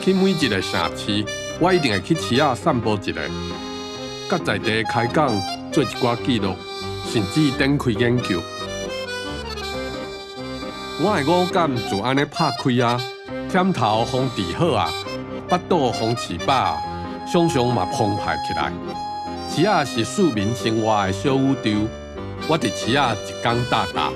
去每一个城市，我一定會去市仔散步一下，佮在地開講做一寡記錄，甚至展開研究。我的五感就按呢拍開啊，忝頭予治好啊，腹肚予飼飽啊，想像嘛澎湃起來。市仔是市民生活的小宇宙，我佇市仔一工搭搭。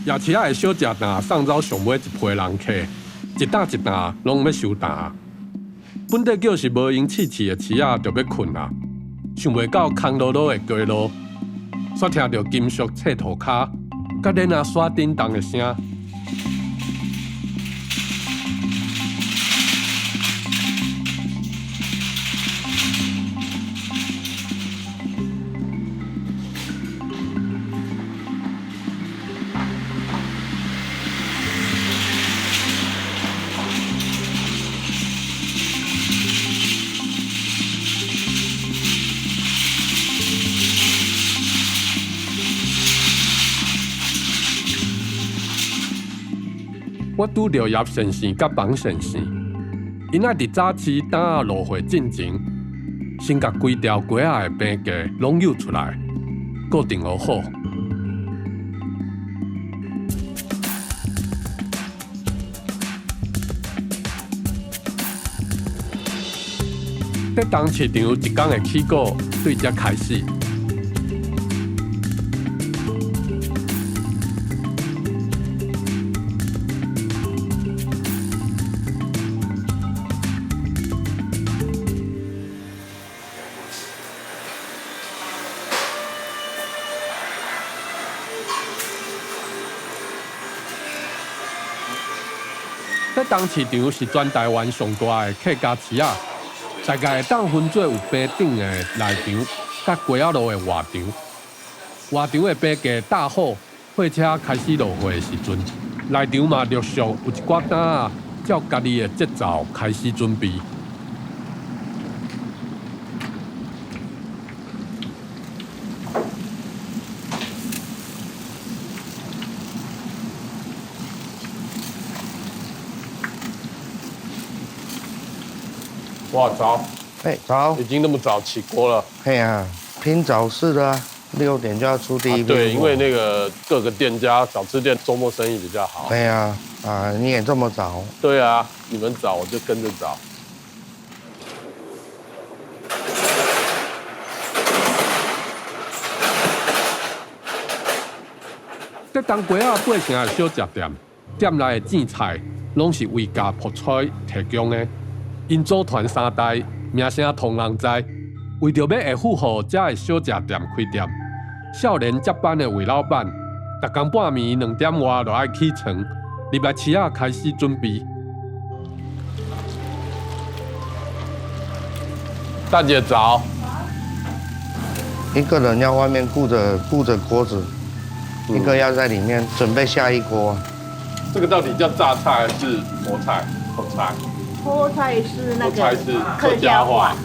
夜市仔的小食擔送走上尾一批人客，一擔一擔攏欲收擔。本底叫是無閒試試的市仔就欲睏啊，想袂到空落落的街路，煞聽著金屬切塗跤佮鏈仔刷振動的聲。我拄著葉先生佮房先生，𪜶愛佇早市擔仔落貨進前，先共規條街仔的平價攏搝出來，固定予好。竹東市場一工的起鼓對遮開始。竹東市場是全台灣上大的客家市仔，大概會當分做有平頂的內場，佮街仔路的外場。外場的平價搭好，貨車開始落貨的時陣，內場嘛陸續有一寡擔仔，照家己的節奏開始準備。哇，早！哎，早！已經那麼早起鍋了。嘿啊，拼早市的啊，6點就要出第一批。對，因為那個各個店家小吃店週末生意比較好。對啊，啊，你也這麼早？對啊，你們早我就跟着早。竹東街仔八成的小食店，店內的莧菜攏是魏家朴菜提供的。𪜶祖傳三代，名聲通人知。為著欲會符合遮的小食店開店，少年接班的魏老闆，逐工半暝2點外就愛起床，入來市仔開始準備。大姐早。一個人要外面顧著鍋子，一個要在裡面準備下一鍋。這個到底叫榨菜還是菠菜？菠菜。菠菜是那個客家話，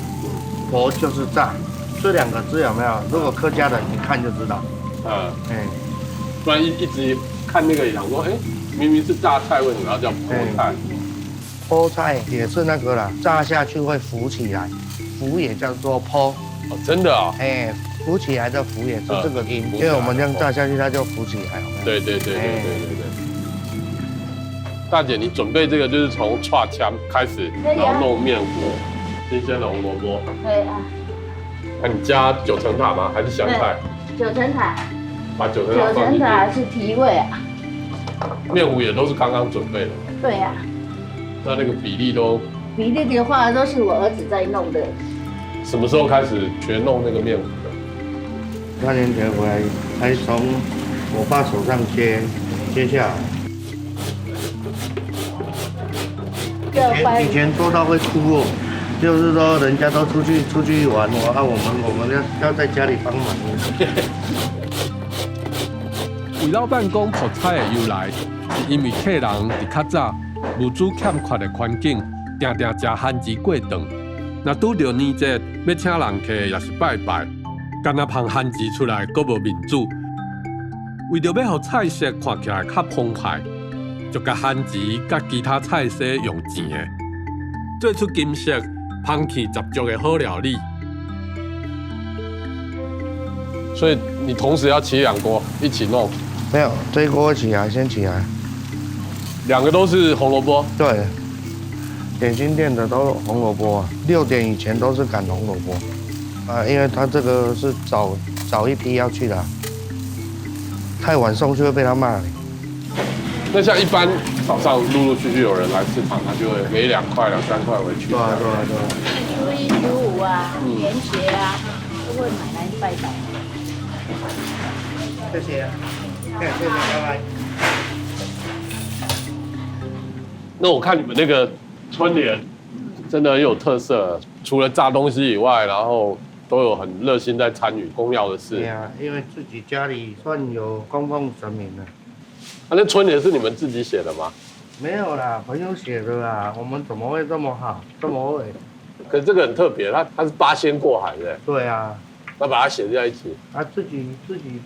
菠就是炸，這兩個字有沒有？如果客家人一看就知道。嗯，哎，不然一直看那個想說，哎，明明是榨菜，為什麼要叫菠菜？菠菜也是那個啦，炸下去會浮起來，浮也叫做波。哦，真的啊？哎，浮起來的浮也是這個音，因為我們這樣炸下去，它就浮起來。對對對對對對對。大姐，你準備這個就是從串槍開始，然後弄麵糊，新鮮的紅蘿蔔。對啊。那你加九層塔嗎？還是香菜？九層塔。把九層塔放進去。九層塔是提味啊。麵糊也都是剛剛準備的。對呀。那那個比例都？比例的話都是我兒子在弄的。什麼時候開始學弄那個麵糊的？3年前回來，還從我爸手上接下來。以前做到會哭哦，就是說人家都出去玩，我們要在家裡幫忙。魏老闆講泡菜的由來，是因為客人佇較早物資欠缺的環境，定定食番薯過頓。若拄著年節欲請人客，也是拜拜，干焦捧番薯出來，閣無面子。為著欲予菜色看起來較澎湃，就共番薯佮其他菜色用煎的，做出金色、香氣十足的好料理。所以你同時要起兩鍋一起弄？沒有，這一鍋起來先起來。兩個都是紅蘿蔔？對，點心店的都紅蘿蔔啊，6點以前都是趕紅蘿蔔啊，因為他這個是早一批要去的，太晚送去會被他罵。那像一般早上陸陸續續有人來市場，他就會給2塊、2、3塊回去。對啊對啊對啊。初一、初五啊，年節啊，都會買來拜拜。謝謝，謝謝，拜拜。那我看你們那個春聯真的很有特色，除了炸東西以外，然後都有很熱心在參與宮廟的事。對啊，因為自己家裡算有供奉神明的。啊，那春聯是你們自己寫的嗎？沒有啦，朋友寫的啦。我們怎麼會這麼好，這麼會？可是這個很特別，它是八仙過海的。對啊。那把它寫在一起。他自己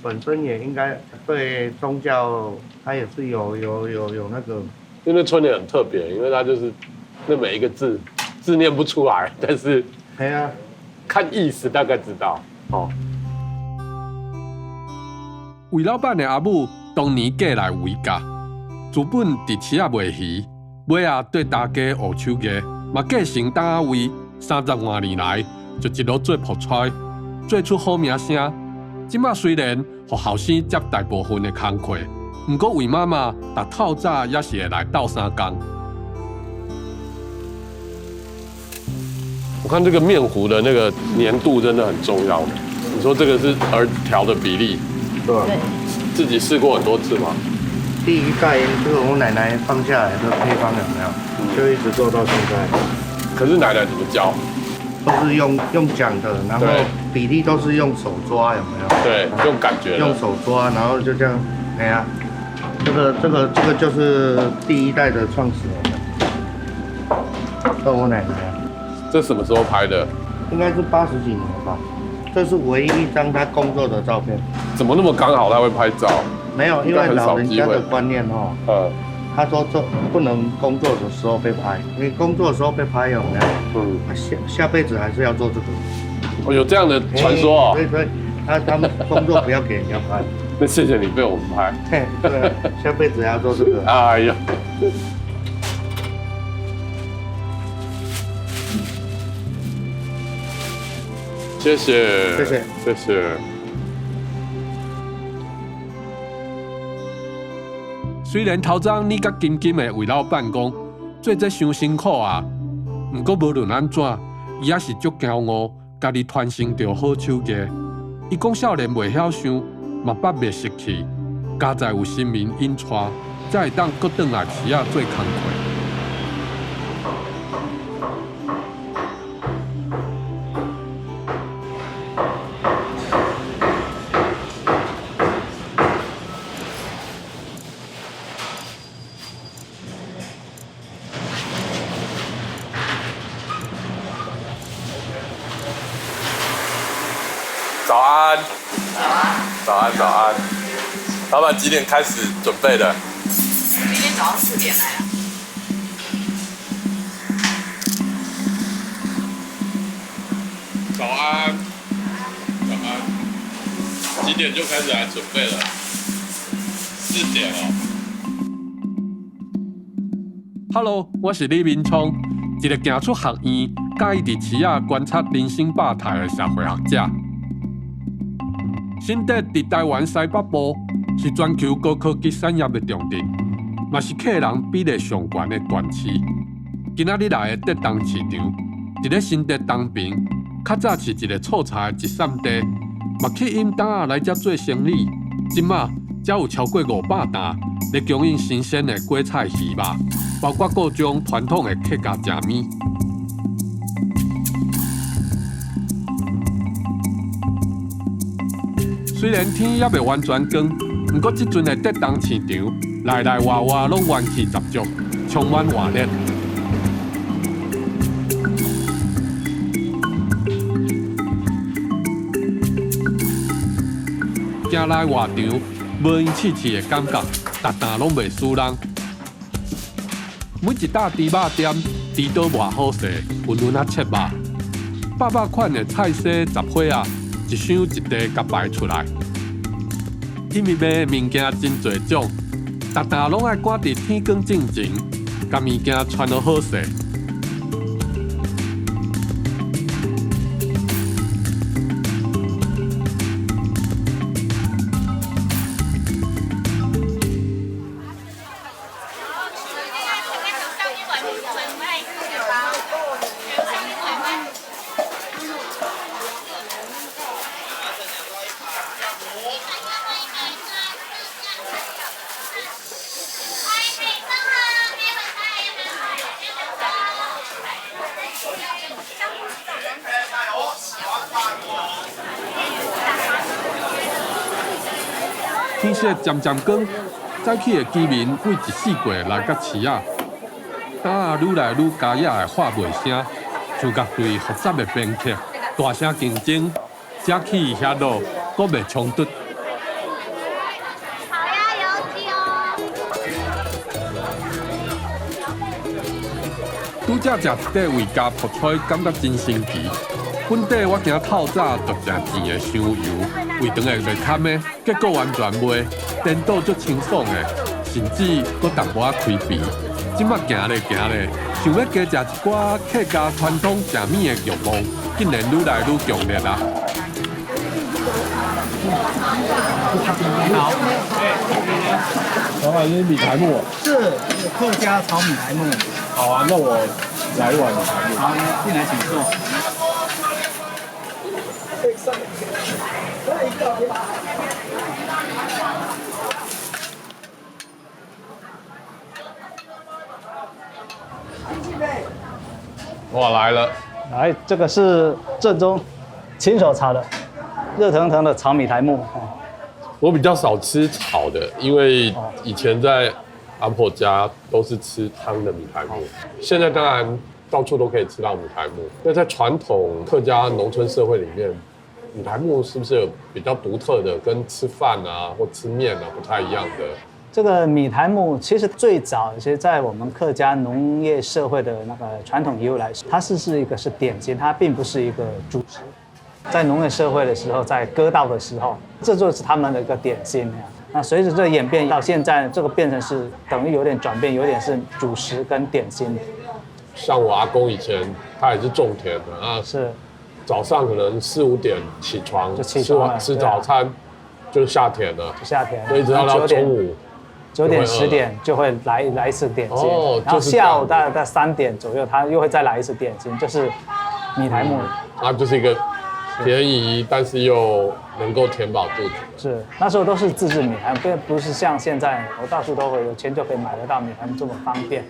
本身也應該對宗教，他也是有那個。因為春聯很特別，因為它就是那每一個字念不出來，但是對啊，看意思大概知道。哦。魏老闆的阿母當年過來魏家，自本佇市仔賣魚，尾仔對大家學手藝，嘛繼承董仔位30外年來就一路做泡菜，做出好名聲。這馬雖然予後生接大部分的工課，毋過魏媽媽逐透早也是會來鬥相共。我看這個麵糊的那個粘度真的很重要。你說這個是兒子調的比例，對。自己試過很多次嗎？第一代就是我奶奶放下來的配方有沒有？就一直做到現在。可是奶奶怎麼教？都是用講的，然後比例都是用手抓，有沒有？對，用感覺。用手抓，然後就這樣，哎呀，這個就是第一代的創始人，是我奶奶。這什麼時候拍的？應該是80幾年吧。這是唯一一張他工作的照片。怎麼那麼剛好他會拍照？沒有，因為老人家的觀念哦，他說這不能工作的時候被拍，你工作的時候被拍有沒有？嗯，下輩子還是要做這個。哦，有這樣的傳說哦。所以他們工作不要給人家拍。那謝謝你被我們拍。對，下輩子要做這個。哎呀。謝謝，謝謝，謝謝。雖然頭鬃你佮金金的魏老闆講做這傷辛苦啊，毋過無論按怎，伊也是足驕傲，家己傳承著好手藝。伊講少年袂曉想，嘛捌袂失去，佳哉有神明引帶，才會當閣轉來市仔做工課。早安，早安，早安，老闆幾點開始準備的？今天早上4點來啊。早安，早安，幾點就開始來準備了？4點哦。Hello，我是李明聰，一個行出學院，佮意佇市仔觀察人生百態的社會學者。新竹佇台灣西北部，是全球高科技產業的重鎮。嘛是客人比例上懸的縣市。今仔日來的竹東市場，佇咧新竹東平，較早是一個醋菜集散地，嘛吸引擔仔來遮做生理。這馬遮有超過500擔咧供應新鮮的果菜魚肉，包括各種傳統的客家食物。雖然天猶未完全光，毋過這陣的竹東市場內內外外攏元氣十足，充滿活力。行來外場，無閒試試的感覺，逐擔攏袂輸人。每一搭豬肉店，豬刀磨好勢，勻勻仔切肉，百百款的菜色雜貨仔，一箱一袋共擺出來。因為賣的物件真濟種，逐擔攏愛趕佇天光進前，共物件傳落好勢。天色漸漸光，早起的居民對一四季來到市仔，擔仔愈來愈加野的喊賣聲，像共對複雜的賓客大聲競爭，遮起遐落，閣袂衝突。好呀，有雞哦！拄才食一塊魏家爆炊，感覺真神奇。本底我驚透早就食甜的傷油，胃腸會袂堪的，結果完全袂，顛倒足清爽的，甚至閣淡薄仔開肥。這馬行咧行咧，想欲加食一寡客家傳統食物的慾望，竟然愈來愈強烈啊！好，老闆，這是米苔目。是客家炒米苔目。好啊，那我來一碗米苔目。好，進來請坐。我來了，來，這個是正宗親手炒的，熱騰騰的炒米苔目。我比較少吃炒的，因為以前在阿婆家都是吃湯的米苔目，現在當然到處都可以吃到米苔目。那在傳統客家農村社會裡面，米苔目是不是有比較獨特的，跟吃飯啊或吃麵啊不太一樣的？這個米苔目其實最早，其實在我們客家農業社會的那個傳統由來，它是一個是點心，它並不是一個主食。在農業社會的時候，在割稻的時候，這就是他們的一個點心。那隨着這個演變到現在，這個變成是等於有點轉變，有點是主食跟點心。像我阿公以前，他也是種田的啊，是早上可能四五點起床，就起床吃早餐，就下田了，就下田，所以一直到中午。 9點10點就會來一次點心，然後下午大概3點左右，他又會再來一次點心，就是米苔目。那就是一個便宜，但是又能夠填飽肚子。是，那時候都是自製米苔目，不是像現在我到處都會有錢就可以買得到米苔目這麼方便。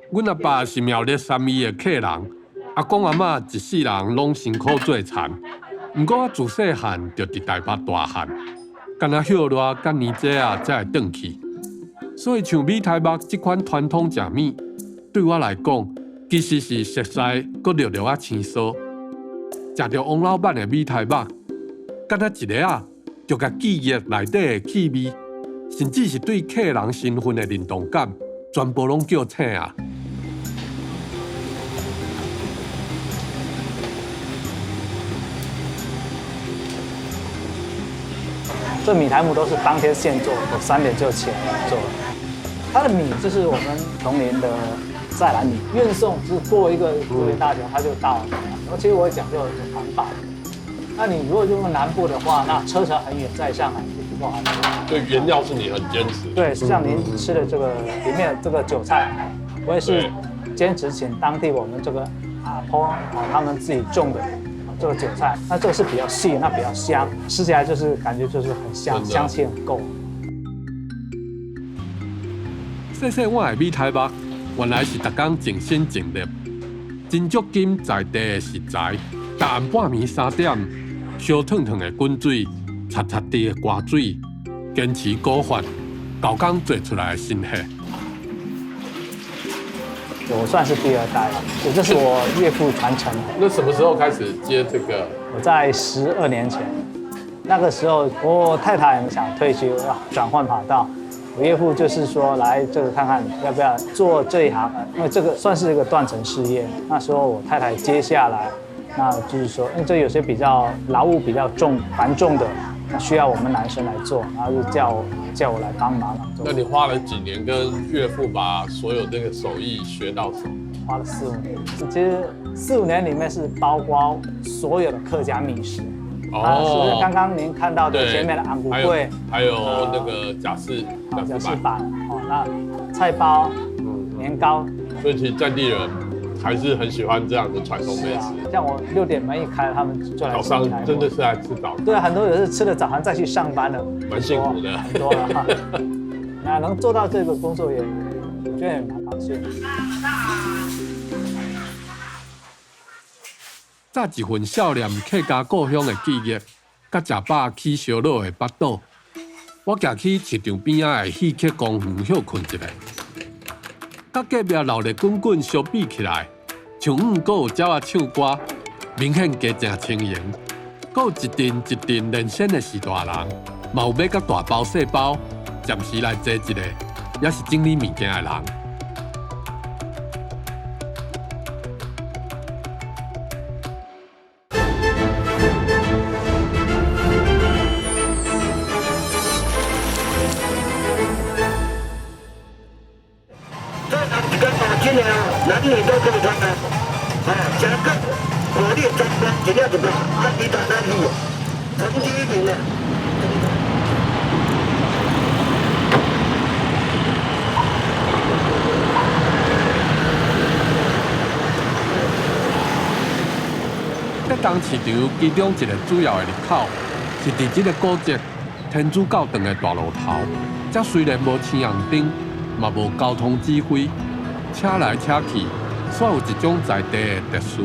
阮阿爸是苗栗三義的客人，阿公阿嬤一世人攏辛苦做田，毋過我自細漢就佇台北大漢，干焦歇熱佮年節仔才會轉去。所以像米苔目這款傳統食物，對我來講，其實是熟似閣略略仔生疏。食著王老闆的米苔目，敢若一下仔就共記憶內底的氣味，甚至是對客人身份的認同感，全部攏叫醒啊！這米苔目都是當天現做，我3點就起來做。它的米就是我們農林的在來米，運送只過一個竹林大橋，它就到了。而且我講究環保。那你如果用南部的話，那車程很遠，在上海就比不好。对，原料是你很坚持。对，像您吃的这个里面这个韭菜，我也是坚持请当地我们这个阿婆啊他们自己种的这个韭菜，那这个是比较细，那比较香，吃起来就是感觉就是很香，香气很够。细细碗的米苔目，原来是逐工尽心尽力，真足金在地的食材。逐暗半暝3点，烧烫烫的滚水，擦擦滴的瓜水，坚持古法，厚工做出来的心血。我算是第二代了，也就是我岳父传承。那什么时候开始接这个？我在12年前，那个时候我太太想退休，要转换跑道。我岳父就是说来这个看看要不要做这一行，因为这个算是一个断层事业。那时候我太太接下来，那就是说，因为这有些比较劳务比较重繁重的，那需要我们男生来做，然后就叫我来帮忙。那你花了几年跟岳父把所有这个手艺学到手？花了四五年。其实四五年里面是包括所有的客家米食。哦，是刚刚您看到的前面的红龟粿，还有那个甲士甲士板，哦，那菜包、年糕，所以其实在地人还是很喜欢这样的传统美食。像我6点门一开，他们就来。早上真的是来吃早餐。对，很多人是吃了早餐再去上班的，蛮辛苦的。很多了哈。那能做到这个工作也，我觉得也蛮高兴。早一份少年客家故乡的记忆，佮食饱起烧卤的腹肚，我行去市场边仔的戏曲公园歇睏一下，佮隔壁闹热滚滚相比起来，树荫阁有鸟仔唱歌，明显加诚轻盈，阁有一阵一阵连线的序大人，嘛有欲佮大包细包，暂时来坐一下，也是整理物件的人。男女都可以穿的，啊，加个火力装备，尽量怎么样？你打哪里？成绩一点的。浙东市场其中一个主要的入口，是佇這个古迹天主教堂的大路头。這雖然無青紅燈，嘛無交通指揮。車來車去，煞有一種在地的特殊。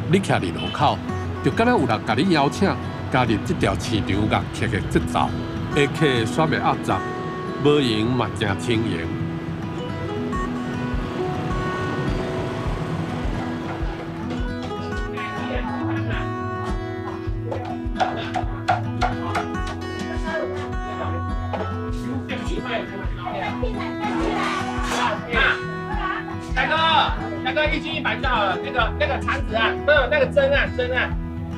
你徛佇路口，就敢若有人共你邀請加入這條市場樂客的節奏。下客煞袂壓雜，無閒嘛誠輕盈。大哥，大哥，1斤100就好了。那个铲子啊，不是那个蒸啊，蒸啊，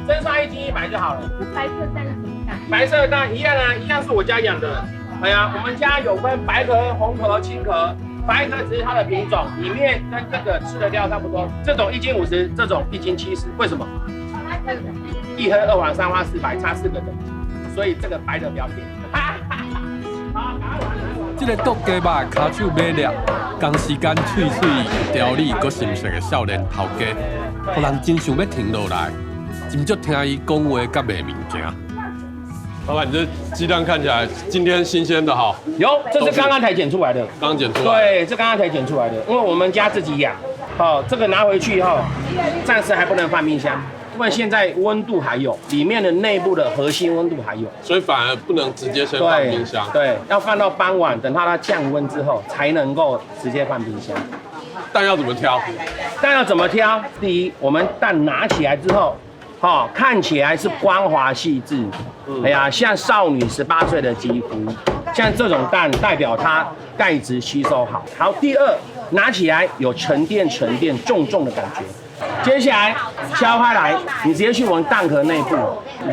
蒸杀1斤100就好了。白色蛋是什么蛋？白色蛋一样啊，一样是我家养的。哎呀，我們家有分白殼、紅殼、青殼。白殼只是它的品種，裡面跟這個吃的料差不多。這種1斤50，這種1斤70。為什麼？一黑二黃三花四白，差4個等級，所以這個白的比較便宜。這個剁雞肉的跤手馬力，同時間喙水有條理、閣心細的少年頭家，予人真想欲停落來，斟酌聽伊講話佮賣物件。老闆，你這雞蛋看起來今天新鮮的哈？有，這是剛剛才撿出來的。剛撿出來。對，這剛剛才撿出來的，因為我們家自己養。哦，這個拿回去以後，暫時還不能放冰箱，因為現在溫度還有，裡面的內部的核心溫度還有，所以反而不能直接先放冰箱。對，要放到傍晚，等它降溫之後，才能夠直接放冰箱。蛋要怎麼挑？蛋要怎麼挑？第一，我們蛋拿起來之後，哦，看起來是光滑細緻，哎呀，像少女18歲的肌膚，像這種蛋代表它鈣質吸收好。好，第二，拿起來有沉澱、沉澱、重重的感覺。接下來敲開來，你直接去聞蛋殼內部，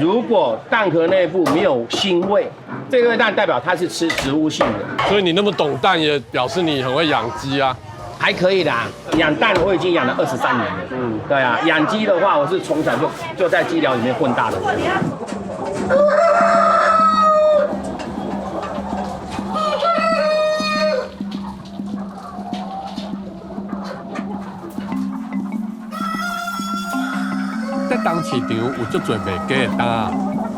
如果蛋殼內部沒有腥味，這個蛋代表它是吃植物性的。所以你那麼懂蛋，也表示你很會養雞啊。還可以啦，養蛋我已經養了23年了。嗯，對啊，養雞的話，我是從小就在雞寮裡面混大的。東市場有足濟賣雞的擔，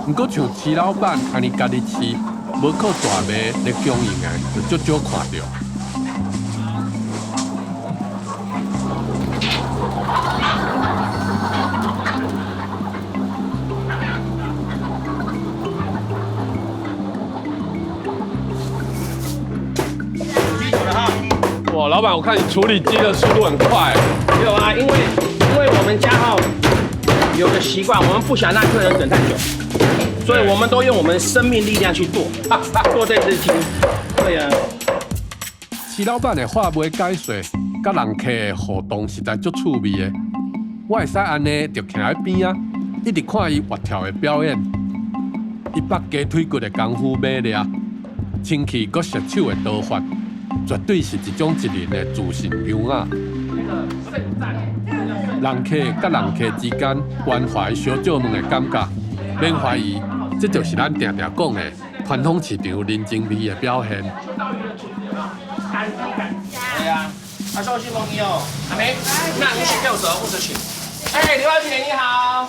毋過像徐老闆按呢家己飼，無靠大賣來經營的，就足少看著。哇，老闆，我看你處理雞的速度很快。有啊，因為我們家哈有個習慣，我們不想讓客人等太久，所以我們都用我們生命力量去剁，剁這隻雞。對啊。徐老闆的話賣解說，佮人客的互動實在足趣味的。我會使按呢就徛佇邊仔，一直看伊活跳的表演。伊縛雞腿骨的功夫猛掠，清氣閣熟手的刀法，絕對是一種一人的自信優雅。人客佮人客之間關懷相借問的感覺，免懷疑，這就是咱定定講的傳統市場人情味的表現。對啊，阿壽星朋友，阿梅，那你選六折或者選。哎，劉小姐你好，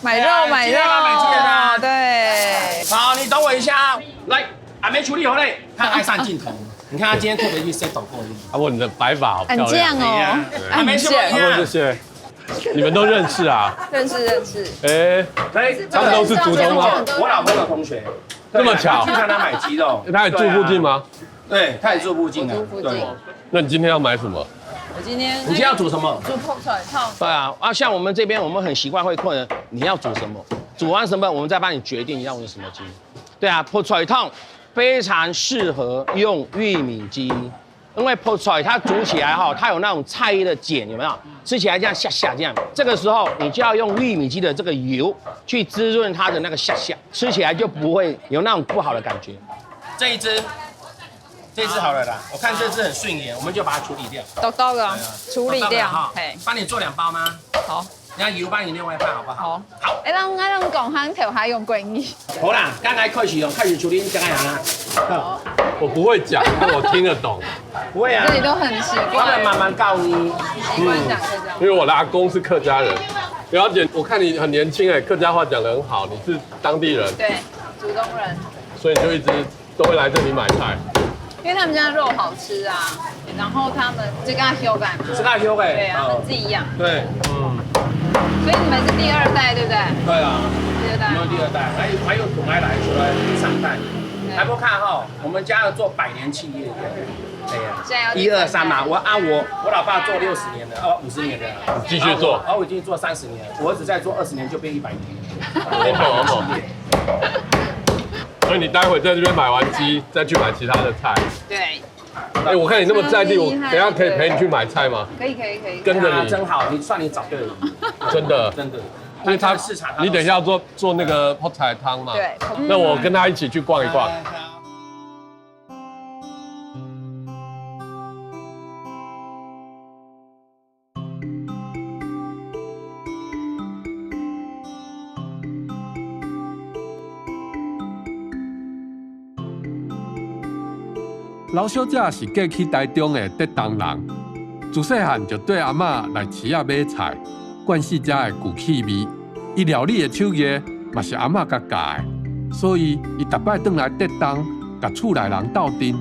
買肉買肉，買雞的，對。好，你等我一下，來，阿梅處理好嘞，他愛上鏡頭。你看他今天特別去 set 過。阿伯，你的白髮好漂亮哦。阿梅，謝阿伯，謝謝。你們都認識啊？認識認識。哎，他們都是竹東嗎？我老婆的同學。這麼巧。經常他買雞肉。他也住附近嗎？對，他也住附近啊。住附近。那你今天要買什麼？我今天。你今天要煮什麼？煮泡菜湯。對啊，啊，像我們這邊，我們很習慣會客人，你要煮什麼？煮完什麼，我們再幫你決定要用什麼雞。對啊，泡菜湯非常適合用玉米雞，因為泡菜它煮起來哈，它有那種菜葉的鹼，有沒有？吃起來這樣下下這樣。這個時候你就要用玉米雞的這個油去滋潤它的那個下下，吃起來就不會有那種不好的感覺。這一隻，這隻好了啦，我看這隻很順眼，我們就把它處理掉。都到了，處理掉。哈，幫你做兩包嗎？好。那油幫你另外放好不好？好。好。哎，咱咱攏講行頭還用國語。好啦，剛才開始用，開始處理，這樣啦。好。我不會講，但我聽得懂。不會啊。這裡都很習慣。他們慢慢教你。習慣講客家。因為我的阿公是客家人。劉小姐，我看你很年輕哎，客家話講得很好，你是當地人。對，竹東人。所以你就一直都會來這裡買菜。因為他們家肉好吃啊，然後他們這個修改嘛，這個修改，對啊，他們自己養。對，嗯。所以你們是第二代，對不對？對啊，第二代。第二代，還有土來來出來第三代。還不看哈，我們家要做百年企業。對呀，一二三嘛，我啊我老爸做60年的，哦50年的，你繼續做，哦我已經做30年，我兒子再做20年就變100年。好好。所以你待會在這邊買完雞，再去買其他的菜。對。哎，我看你那麼在地，我等下可以陪你去買菜嗎？可以可以可以。跟着你。真好，你算你找對了。真的。真的。因為他市場，你等一下要做那個泡菜湯嘛。對。那我跟他一起去逛一逛。老小姐是嫁去台中的竹東人，自細漢就綴阿嬤來市仔買菜，慣勢遮的舊氣味。伊料理的手藝嘛是阿嬤共教的，所以伊逐擺轉來竹東，共厝內人鬥陣，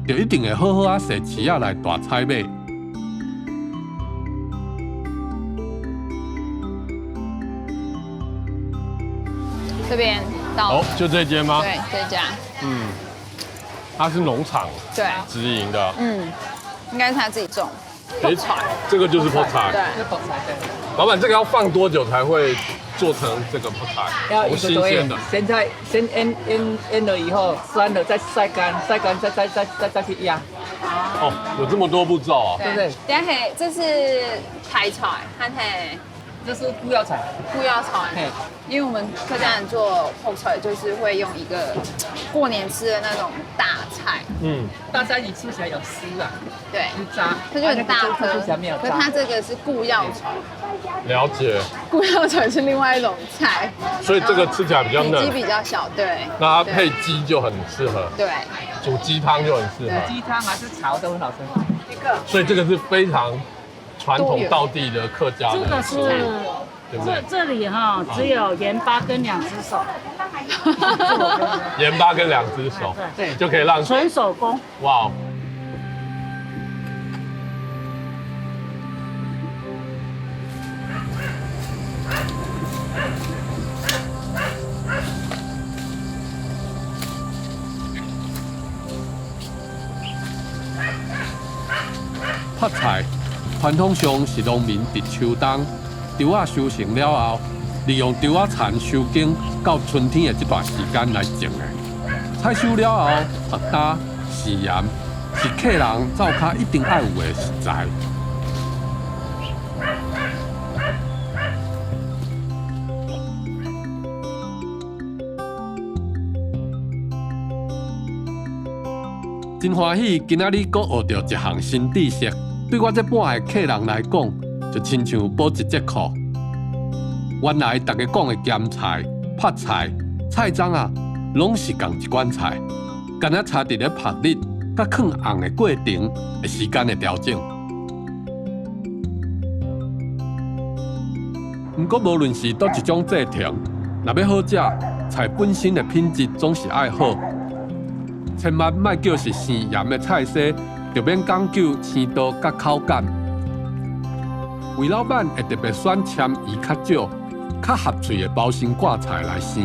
就一定會好好仔踅市仔來大採買。這邊到，哦，就這間嗎？對，這家。嗯。它是農場對直營的，嗯，應該是他自己種。哎，這個就是泡菜。對，老闆，這個要放多久才會做成這個泡菜？要1個多月新鮮的。現在先醃醃醃了以後，酸了再曬乾，曬乾再去壓。哦，有這麼多步驟啊？對不對？等下，這是台菜，還是？這是菇藥菜。菇藥菜。因為我們客家人做泡菜，就是會用一個過年吃的那種大菜。嗯，大菜你吃起來有絲啊。對，有渣。它就很大顆。吃起來沒有渣。可它這個是菇藥菜。了解。菇藥菜是另外一種菜。所以這個吃起來比較嫩。體積比較小，對。那它配雞就很適合。對。煮雞湯就很適合。雞湯還是炒都很好吃。一個。所以這個是非常傳統道地的客家的食物。這個是。对不对？这里哈只有盐巴跟两只手，盐巴跟两只手，对，就可以让纯手工。哇！泡菜传统上是农民伫秋冬稻仔收成了后，利用稻仔田收耕到春天的这段时间来种的。采收了后，曝焦、试盐是客人灶跤一定爱有的食材。真欢喜，今仔日阁学著一项新知识。对我这半个客人来讲，就亲像补一节课。原来大家讲的咸菜、泡菜、菜欉啊，拢是仝一款菜，干焦差伫咧曝日佮囥红的过程的时间的调整。毋过，无论是佗一种制程，若欲好食，菜本身的品质总是爱好。千万莫叫是生盐的菜色，就免讲究鲜度佮口感。魏老板会特别选签鱼较少、较合喙的包心挂菜来生。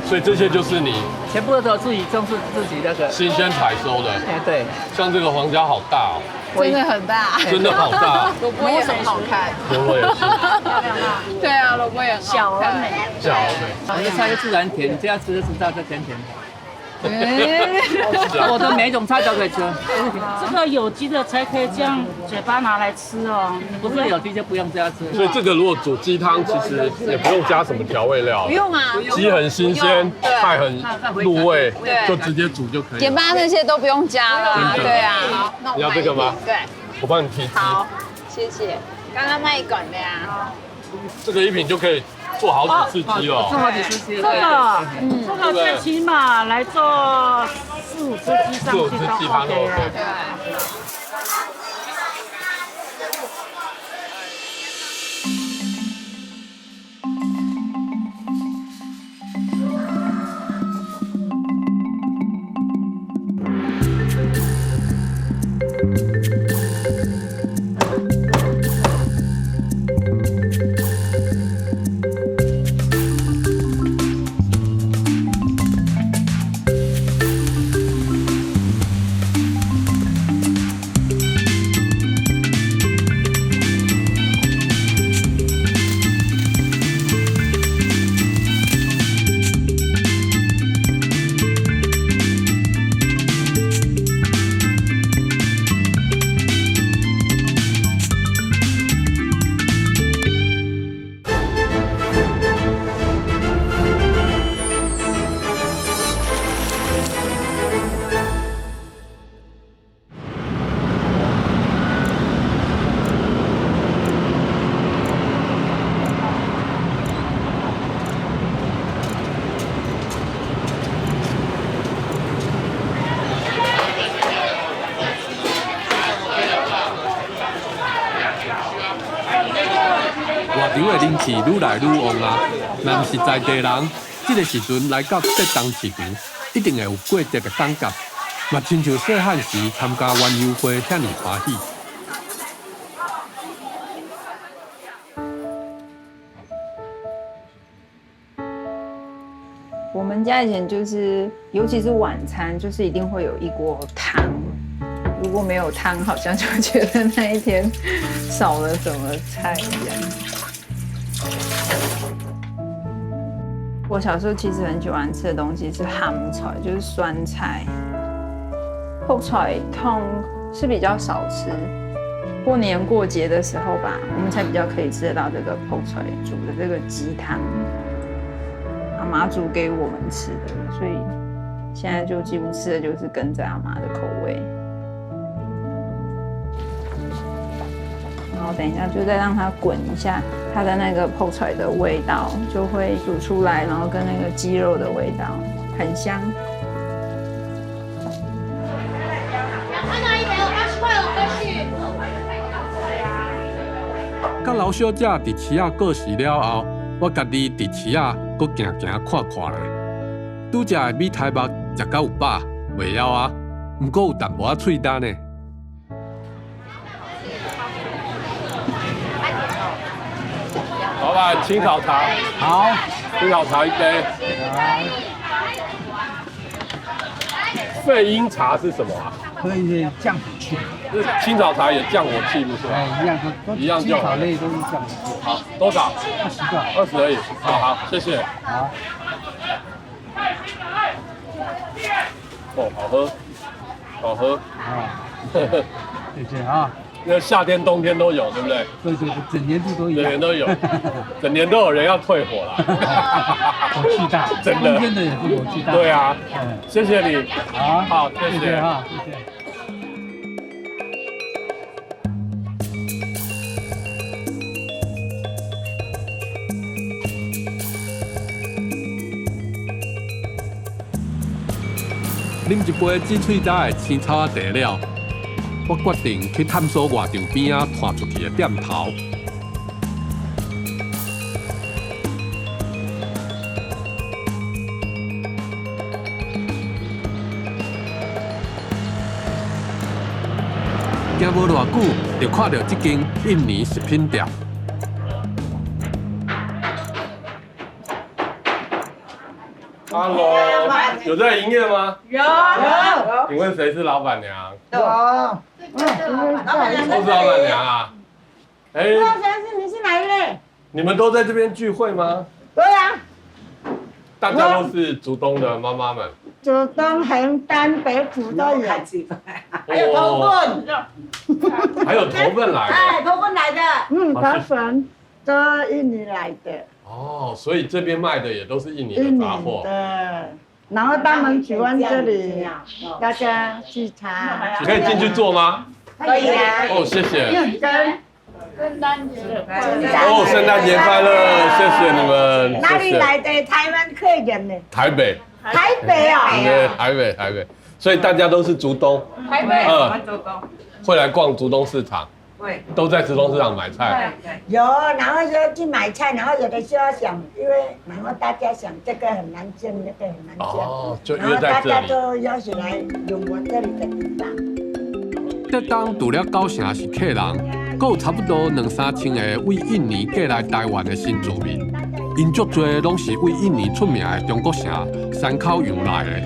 所以这些就是你全部都自己种，是自己那个新鲜采收的。哎，对，像这个黄椒好大哦，真的很大，真的好大，萝卜也很好看，萝卜也是，对啊，萝卜也小而美，小而美。我的菜是自然甜，你这样吃就知道这甜甜的。我的每一种菜都可以吃。这个有机的才可以这样嘴巴拿来吃哦，不是有机就不用这样吃。所以这个如果煮鸡汤，其实也不用加什么调味料，不用啊，鸡很新鲜，菜很入味，就直接煮就可以。盐巴那些都不用加了，对啊。你要这个吗？对，我帮你提鸡。好，谢谢。刚刚那一管的呀。这个一瓶就可以做好几次鸡了，做好几次鸡。这个，这个最起码来做四五只鸡上去都 OK 了。外场的人气愈来愈旺啊！若毋是在地人，这个时阵来到浙东市场，一定会有过节的感觉，嘛亲像细汉时参加园游会遐尔欢喜。我们家以前就是，尤其是晚餐，就是一定会有一锅汤。如果没有汤，好像就觉得那一天少了什么菜一样。我小时候其实很喜欢吃的东西是蚶菜，就是酸菜。泡菜汤是比较少吃，过年过节的时候吧，我们才比较可以吃得到这个泡菜煮的这个鸡汤，阿妈煮给我们吃的，所以现在就几乎吃的就是跟着阿妈的口味。然后等一下就再让它滚一下，它的那个泡出来的味道就会煮出来，然后跟那个鸡肉的味道很香。到佮劉小姐佇市仔過時了後，我家己佇市仔閣行行看看咧。拄才的米苔目食甲有飽，袂枵啊，毋過有淡薄仔喙焦呢。老闆，青草茶。好，青草茶一杯。費英茶是什麼啊？可以降火氣。青草茶也降火氣，不是嗎？哎，一樣都一樣。青草類都是降火氣。好，多少？ 20個。 20而已。好好，謝謝。好。哦，好喝，好喝。啊，謝謝啊。那夏天、冬天都有，對不對？對對對，整年度都有。整年都有，整年都有人要退火了。火氣大，真的。冬天的也是火氣大。對啊，謝謝你。好，好，謝謝啊，謝謝。啉一杯止喙焦的青草仔茶了，我決定去探索外場邊仔攤出去的店頭。行無偌久，就看到這間印尼食品店。Hello，有在營業嗎？有。有。請問誰是老闆娘？有。老闆娘。都是老闆娘啊。哎。老闆你是哪一位？你們都在這邊聚會嗎？對啊。大家都是竹東的媽媽們。竹東、橫單、北埔都有。還有頭份。還有頭份來的。哎，頭份來的。嗯，頭份都印尼來的。哦，所以這邊賣的也都是印尼的雜貨。對，然後他們喜歡這裡，大家去查。可以進去坐嗎？可以啊。哦，謝謝。聖誕節快樂！哦，聖誕節快樂！謝謝你們。哪裡來的台灣客人呢？台北。台北啊。對，台北，台北。所以大家都是竹東。台北。嗯。會來逛竹東市場。都在竹東市場買菜。有，然後就去買菜，然後有的時候想，因為然後大家想這個很難見，那個很難見，哦，就約在這裡。然後大家都邀請來用我這裡的地方。這當除了九成是客人，閣有差不多兩三千個為印尼過來台灣的新住民，𪜶足濟攏是為印尼出名的中國城山口洋來的，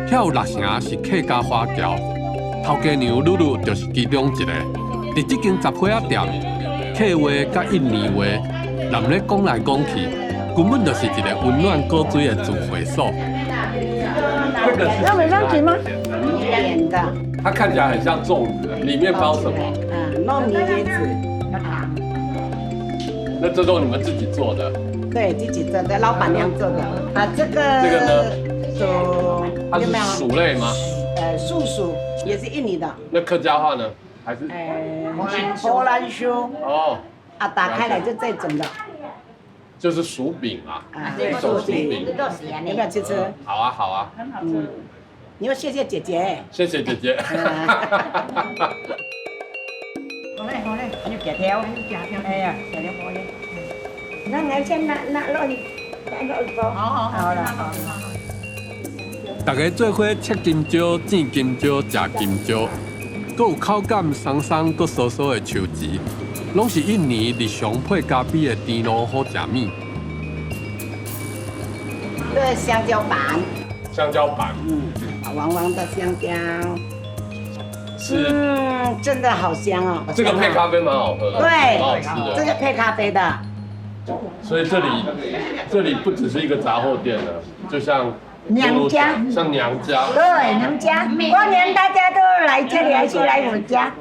遐有6成是客家華僑，頭家娘露露就是其中一個。佇這間雜貨仔店，客話佮印尼話，人咧講來講去，根本就是一個溫暖古錐的聚會所。要美妝紙嗎？扁的。它看起來很像粽子，裡面包什麼？嗯，糯米椰子。那這都你們自己做的？對，自己做的，老闆娘做的。啊，這個。這個呢？薯。它是薯類嗎？樹薯也是印尼的。那客家話呢？還是？荷蘭薯。哦。啊，打開來就這種的。就是薯餅啊。對，薯餅。要不要吃吃？好啊，好啊。很好吃。你要謝謝姐姐。謝謝姐姐。好嘞，好嘞。你夾條，你夾條。哎呀，夾條好嘞。那我先拿拿落去，拿落去包。好好好了，好好。大家做伙切金蕉、剪金蕉、食金蕉，閣有口感鬆鬆、閣酥酥的樹膣，攏是印尼日常配咖啡的甜露好食物。這個香蕉板。香蕉板。嗯，黃黃的香蕉。是。嗯，真的好香哦。這個配咖啡蠻好喝的。對，蠻好吃的。這個配咖啡的。所以這裡不只是一個雜貨店了，就像。娘家，像娘家，對，娘家，過年大家都來這裡，還是來我家，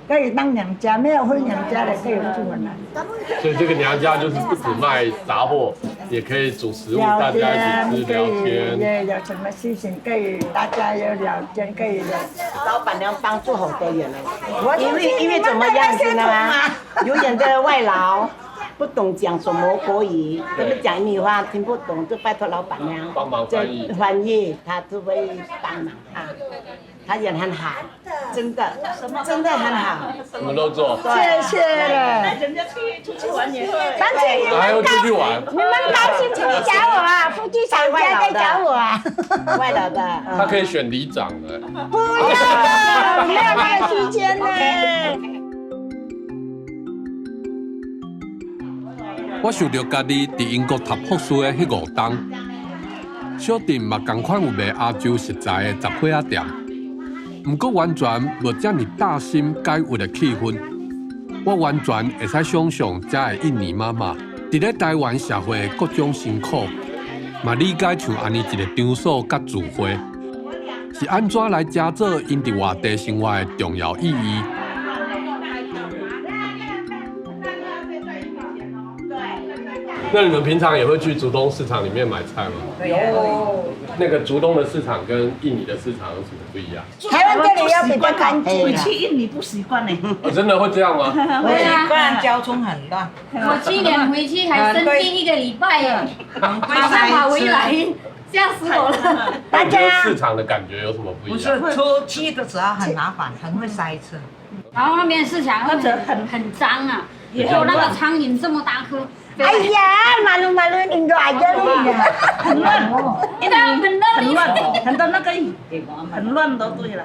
可以當娘家，沒有回娘家的可以住我那。所以這個娘家就是不止賣雜貨，也可以煮食物，大家一起吃聊天。對，有什麼事情可以大家有聊天，可以聊。老闆娘幫助好多人了，因為怎麼樣子呢？有點的外勞。不懂講什麼國語，他們講印尼話聽不懂，就拜託老闆娘幫忙翻譯，翻譯他就會幫忙啊。他人很好，真的，真的很好。什麼都做，謝謝了。帶人家去出去玩也會。但是你們出去玩，你們高興出去找我啊，夫妻吵架再找我啊。外勞的。他可以選里長的。不要，沒有那個時間呢。我想著家己佇英國讀博士的彼5冬，小鎮嘛仝款有賣亞洲食材的雜貨仔店。毋過完全無遮爾擔心解鬱的氣氛，我完全會使想像遮的印尼媽媽佇咧台灣社會的各種辛苦，嘛理解像按呢一个場所佮聚會是按怎來成做𪜶佇外地生活的重要意義。那你們平常也會去竹東市場裡面買菜嗎？有。那個竹東的市場跟印尼的市場有什麼不一樣？台灣這裡要比較乾淨。回去印尼不習慣呢。哦，真的會這樣嗎？會啊，不然交通很亂。我去年回去還生病一個禮拜耶，馬上跑回來，嚇死我了。大家市場的感覺有什麼不一樣？不是出去的時候很麻煩，很會塞車。然後那邊市場或者很髒啊，有那個蒼蠅這麼大顆。哎呀，malu-maluin Indo aja lu. 很亂，很亂，很多那個很亂都對了。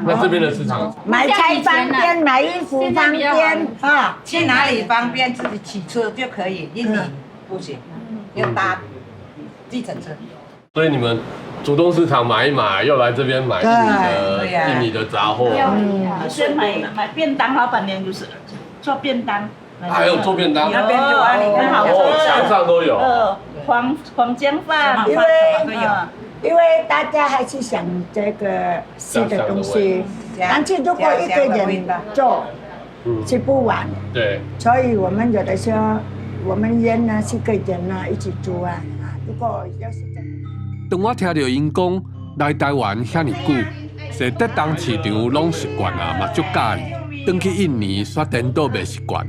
那這邊的市場買菜方便，買衣服方便啊。去哪裡方便自己騎車就可以，印尼不行，要搭計程車。所以你們竹東市場買一買，又來這邊買印尼的雜貨。先買便當，老闆娘就是做便當。還有做便當，那邊有啊，你看好吃，牆上都有。黃薑飯，因為大家還是想這個吃的東西，但是如果一個人做，吃不完。對。所以我們有的時候，我們人呢四個人呢一起煮啊。如果要是這。當我聽到𪜶講來台灣遐爾久，踅竹東市場攏習慣啊，嘛足佮意，轉去印尼煞顛倒袂習慣。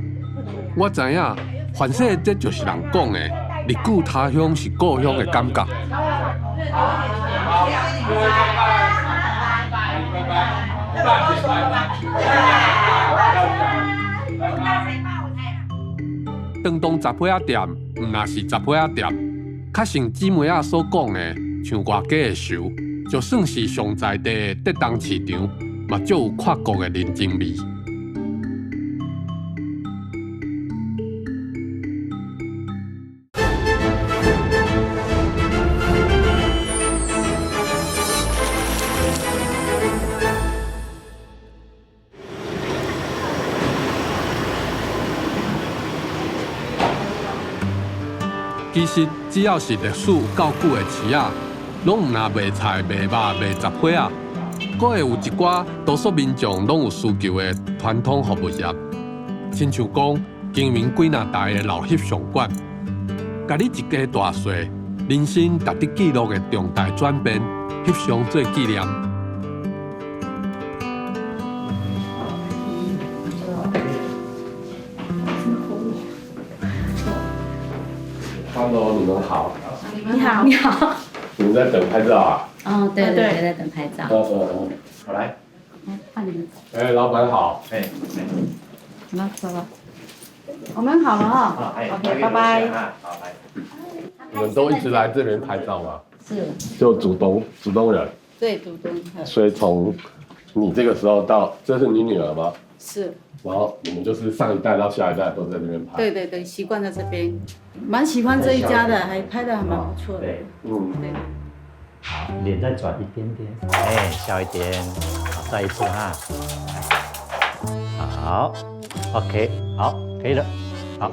我知影，凡勢這就是人講的，日久他鄉是故鄉的感覺。當當雜貨仔店，毋若是雜貨仔店，較像姊妹仔所講的，像外家的仇，就算是上在地的竹東市場，嘛足有跨國的人情味。其實只要是歷史有夠久的市仔，攏毋若賣菜、賣肉、賣雜貨仔，閣會有一寡多數民眾攏有需求的傳統服務業，親像講經營幾若代的老翕相館，共你一家大細人生值得記錄的重大轉變，翕相做紀念。Hello，你們好。你好，你好。你們在等拍照啊？哦，對對對，在等拍照。好來。換你們。哎，老闆好。哎，那走了。我們好了哈。OK，拜拜。好，來。你們都一直來這邊拍照嗎？是。就竹東人。對，竹東。所以從你這個時候到，這是你女兒嗎？是。然後你們就是上一代到下一代都在這邊拍。對對對，習慣在這邊，蠻喜歡這一家的，還拍得還蠻不錯的。對，嗯，對。好，臉再轉一點點，哎，笑一點，好，再一次哈。好，OK，好，可以了，好。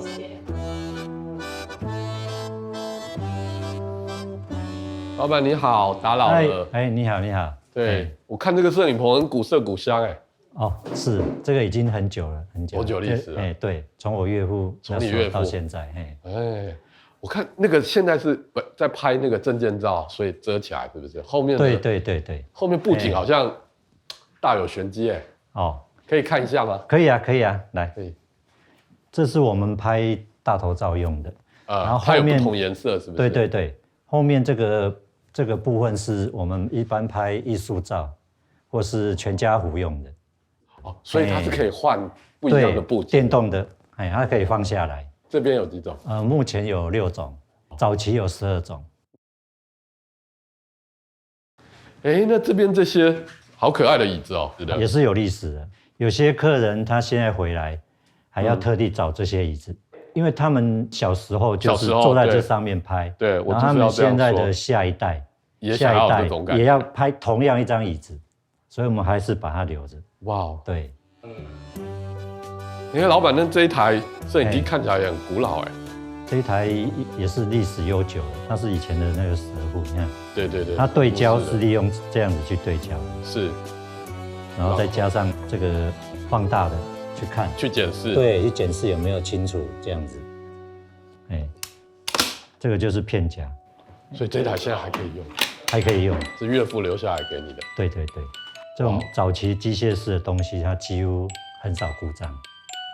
老闆你好，打擾了。哎，你好，你好。對，我看這個攝影棚很古色古香，哎。哦，是這個已經很久了，很久，多久歷史了？哎，對，從我岳父從你岳父到現在，哎，哎，我看那個現在是在拍那個證件照，所以遮起來，是不是？後面對對對對，後面布景好像大有玄機，哎，哦，可以看一下嗎？可以啊，可以啊，來，可以。這是我們拍大頭照用的。然後它有不同顏色，是不是？對對對，後面這個部分是我們一般拍藝術照或是全家福用的。哦，所以它是可以換不一樣的布景。電動的，哎，它可以放下來。這邊有幾種？目前有6種，早期有12種。哎，那這邊這些好可愛的椅子哦，也是有歷史的。有些客人他現在回來，還要特地找這些椅子，因為他們小時候就是坐在這上面拍。對，然後他們現在的下一代，下一代也要拍同樣一張椅子，所以我們還是把它留着。哇，對。你看老闆，那這一台攝影機看起來也很古老哎。這一台也是歷史悠久的，它是以前的那個蛇戶，你看。對對對。它對焦是利用這樣子去對焦。是。然後再加上這個放大的去看。去檢視。對，去檢視有沒有清楚這樣子。哎，這個就是片夾。所以這台現在還可以用。還可以用。是岳父留下來給你的。對對對，這種早期機械式的東西，它幾乎很少故障。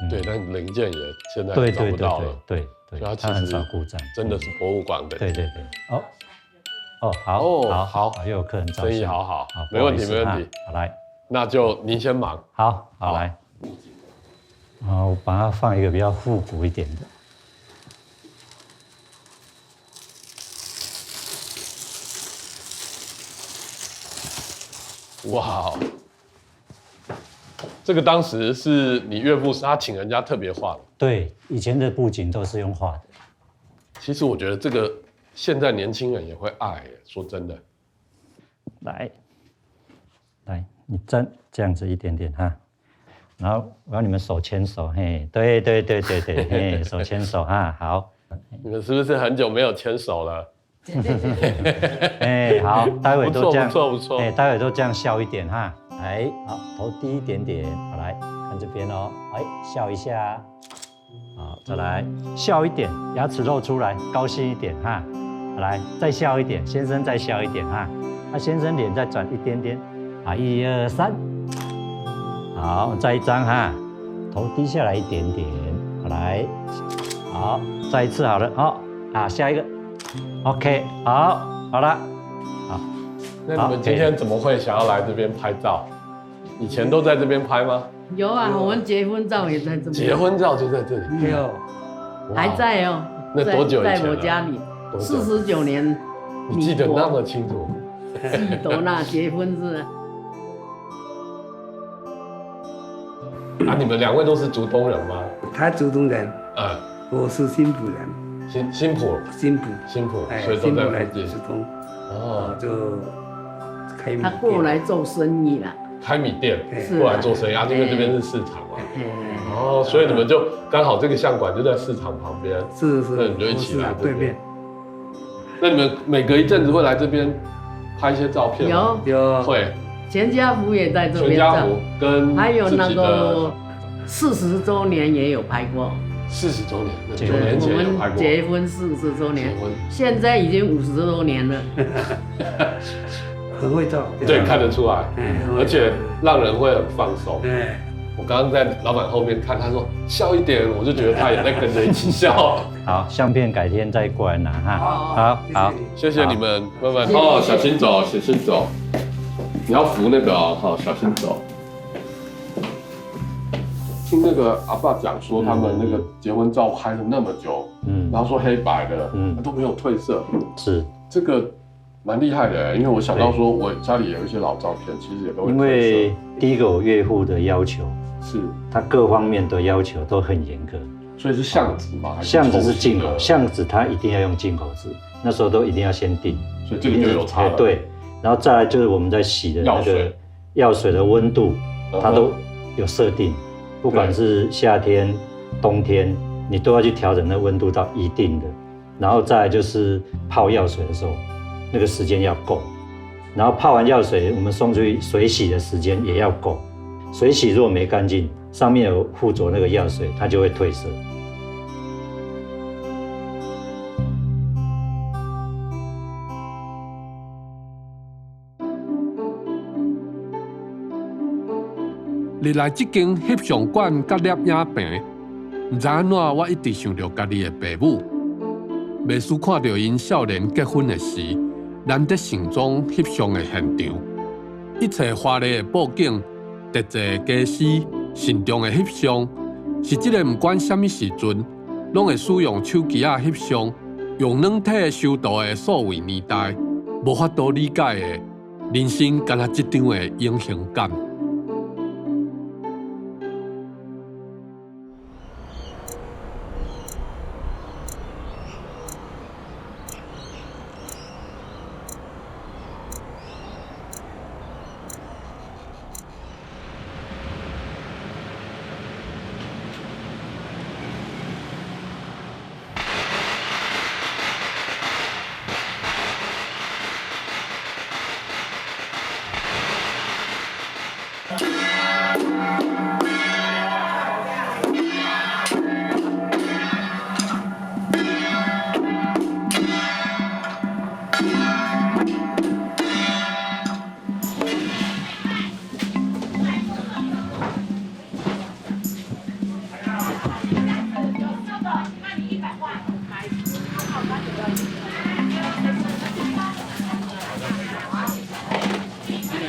對，但零件也現在找不到了。對對，它其實很少故障，真的是博物館的。對對對，哦哦，好，好，好，又有客人照相，生意好好，沒問題沒問題。好來，那就您先忙。好，好來，好，我把它放一個比較復古一點的。哇，這個當時是你岳父是他請人家特別畫的。對，以前的布景都是用畫的。其實我覺得這個現在年輕人也會愛，說真的。來，來，你站這樣子一點點哈，然後我要你們手牽手，嘿，對對對對對，嘿，手牽手哈，好。你們是不是很久沒有牽手了？哎，好，待會都這樣，不錯不錯，哎，待會都這樣笑一點哈，來，好，頭低一點點，好，來看這邊哦，哎，笑一下，好，再來笑一點，牙齒露出來，高興一點哈，來，再笑一點，先生再笑一點哈，那先生臉再轉一點點，好，1、2、3，好，再一張哈，頭低下來一點點，好，來，好，再一次好了，好，啊，下一個。OK，好，好了，好。那你們今天怎麼會想要來這邊拍照？以前都在這邊拍嗎？有啊，我們結婚照也在這邊。結婚照就在這裡。有，還在哦。那多久以前？在我家裡，49年。你記得那麼清楚？記得那結婚是。啊，你們兩位都是竹東人嗎？他竹東人，嗯，我是新埔人。新埔，新埔，新埔，所以都在附近。哦，就開米店。他過來做生意啦。開米店，過來做生意啊，因為這邊是市場嘛。哦，所以你們就剛好這個相館就在市場旁邊。是是。那你們就一起來對面。那你們每隔一陣子會來這邊拍一些照片嗎？有有。會。全家福也在這邊。全家福跟還有那個40週年也有拍過。 40週年，9年前有拍過。結婚40週年，現在已經50多年了。很會照，對，看得出來，而且讓人會很放鬆。對，我剛剛在老闆後面看，他說笑一點，我就覺得他也在跟着一起笑。好，相片改天再過來拿哈。好，好，謝謝你們，慢慢哦，小心走，小心走，你要扶那個哦，好，小心走。聽那個阿爸講說，他們那個結婚照拍了那麼久，然後說黑白的，都沒有褪色，是這個蠻厲害的。因為我想到說，我家裡有一些老照片，其實也都會褪色。因為第一個我岳父的要求是，他各方面的要求都很嚴格，所以是相紙嗎？相紙是進口，相紙他一定要用進口紙，那時候都一定要先訂，所以這個就有差了。對，然後再來就是我們在洗的那個藥水的溫度，它都有設定。不管是夏天、冬天，你都要去調整那溫度到一定的，然後再來就是泡藥水的時候，那個時間要夠，然後泡完藥水，我們送出去水洗的時間也要夠，水洗如果沒乾淨，上面有附着那個藥水，它就會褪色。入來這間翕相館佮攝影棚，毋知按怎，我一直想著家己的爸母，袂输看著𪜶少年結婚的時，難得盛裝翕相的現場，一切華麗的布景、特製的家私、慎重的翕相，是這个毋管啥物時陣，攏會使用手機仔翕相，用軟體修圖的數位年代，無法度理解的人生，敢若這張的永恆感。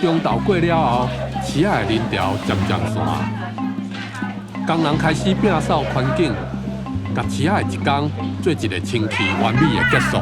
中晝過了後，市仔的人潮漸漸散，工人開始摒掃環境，共市仔的一工做一个清氣完美的結束。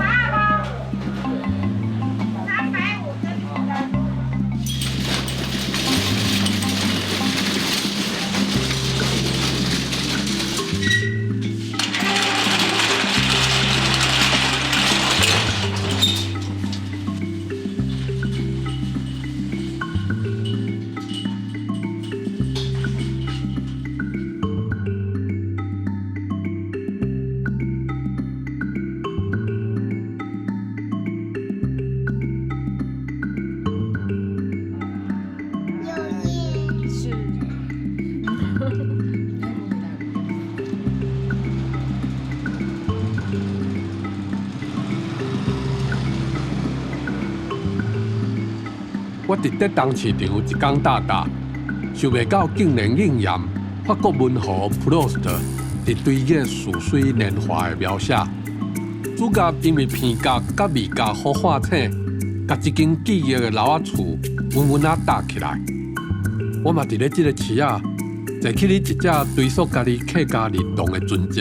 我佇竹東市場一工搭搭，想袂到竟然應驗法國文豪普魯斯特佇追憶似水年華的描寫。主角因為鼻覺佮味覺予喚醒，共一間記憶的老仔厝穩穩仔搭起來。我嘛佇咧這个市仔，坐起咧一隻追溯家己客家認同的船隻，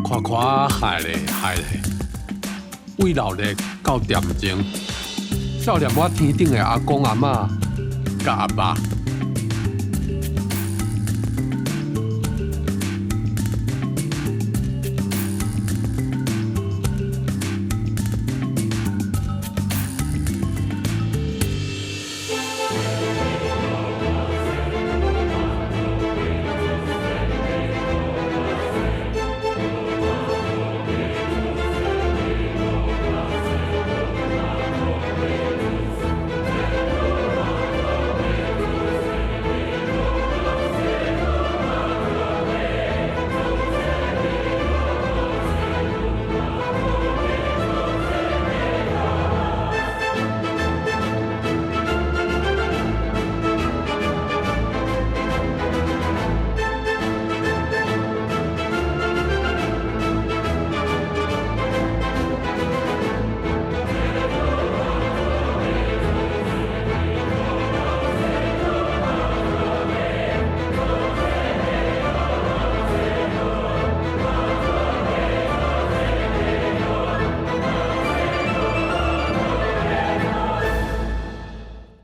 看看海咧海咧，為鬧熱到恬靜。少年我天頂的阿公阿嬤佮阿爸。